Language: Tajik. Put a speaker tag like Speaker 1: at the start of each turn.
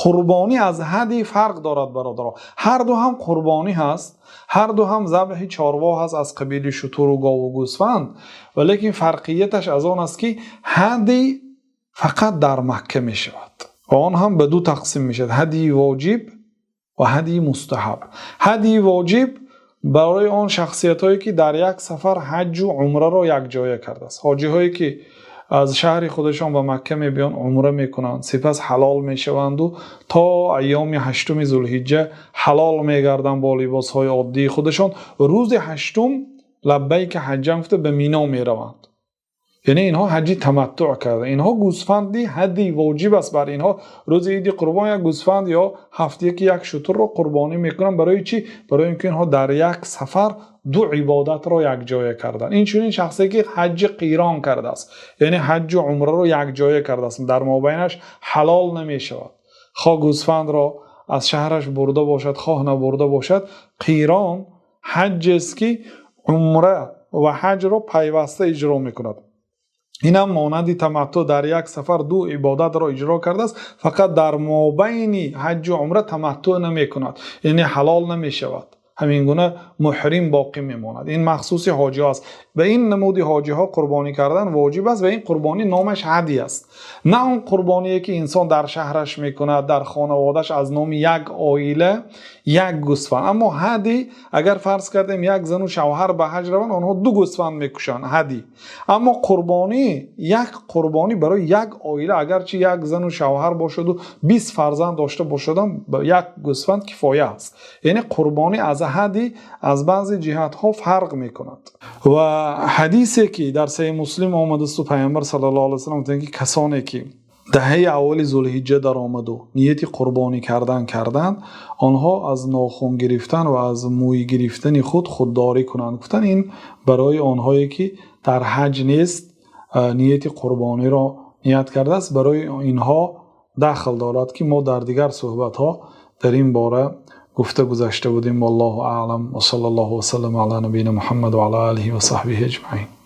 Speaker 1: Қурбонӣ аз ҳадй фарқ дорад, бародарон. Ҳар ду ҳам қурбонӣ ҳаст, ҳар ду ҳам забҳи чорво ҳаст аз қабили шутур ва гов ва гӯсфанд, валекин фарқияташ аз он аст, ки ҳадй фақат дар Макка мешавад ва он ҳам ба ду тақсим мешавад: ҳадйи воҷиб ва ҳадйи мустаҳаб. Ҳадйи воҷиб барои он шахсиятҳое, ки дар як сафар ҳаҷ ва умраро якҷо кардааст. Ҳоҷиҳое, ки аз шаҳри худашон ба Макка меоянд, умра мекунанд, сипас ҳалол мешаванд ва то айёми ҳаштуми Зулҳиҷҷа ҳалол мегарданд бо либосҳои оддии худашон. Рӯзи ҳаштум лаббайк ҳаҷҷан гуфта, ба Мино мераванд. Яъне инҳо ҳаҷҷи таматтуъ кардаанд. Инҳо гӯсфанди ҳадйи воҷиб аст бар инҳо. Рӯзи Иди Қурбон як гӯсфанд ё ҳафт яке як шутурро қурбонӣ мекунанд. Барои чӣ? Барои инки инҳо дар як сафар ду ибодатро якҷо карданд. Инчунин шахсе, ки ҳаҷҷи қирон кардааст, яъне ҳаҷ ва умраро якҷо кардааст, дар мобайнаш ҳалол намешавад. Хоҳ гӯсфандро аз шаҳраш бурда бошад, хоҳ набурда бошад. Қирон ҳаҷҷест, ки умра ва ҳаҷро пайваста иҷро мекунад. Ин ҳам монанди таматтуъ дар як сафар ду ибодатро иҷро кардааст, фақат дар мобайни ҳаҷ ва умра таматтуъ намекунад, яъне ҳалол намешавад. Ҳамин гуна муҳрим боқӣ мемонад. Ин махсуси ҳоҷиҳост. Ба ин намуди ҳоҷиҳо қурбонӣ кардан воҷиб аст ва ин қурбонӣ номаш ҳадй аст. На он қурбоние, ки инсон дар шаҳраш мекунад, дар хонаводааш аз номи як оила як гӯсфанд. Аммо ҳадй, агар фарз кардем, як зану шавҳар ба ҳаҷ раванд, онҳо ду гӯсфанд мекушанд ҳадй. Аммо қурбонӣ, як қурбонӣ барои як оила, агарчи як зану шавҳар бошад ва 20 фарзанд дошта бошад ҳам, як гӯсфанд кифоя аст. Яъне қурбонӣ аз ҳадй аз баъзе ҷиҳатҳо фарқ мекунад. Ва ҳадисе, ки дар Саҳеҳи Муслим омадааст ва Паёмбар саллаллоҳу алайҳи васаллам гуфтанд, ки касоне ки даҳаи аввали Зулҳиҷҷа даромад ва нияти қурбонӣ кардан карданд, онҳо аз нохун гирифтан ва аз мӯй гирифтани худ худдорӣ кунанд. Гуфтанд, ин барои онҳое, ки дар ҳаҷ нест, нияти қурбониро ният кардааст, барои инҳо дахл дорад, ки мо дар дигар суҳбатҳо дар ин бора гуфта гузашта будем. Валлоҳу аълам ва саллаллоҳу васаллама ала набийина Муҳаммад ва ала олиҳи ва саҳбиҳи аҷмаин.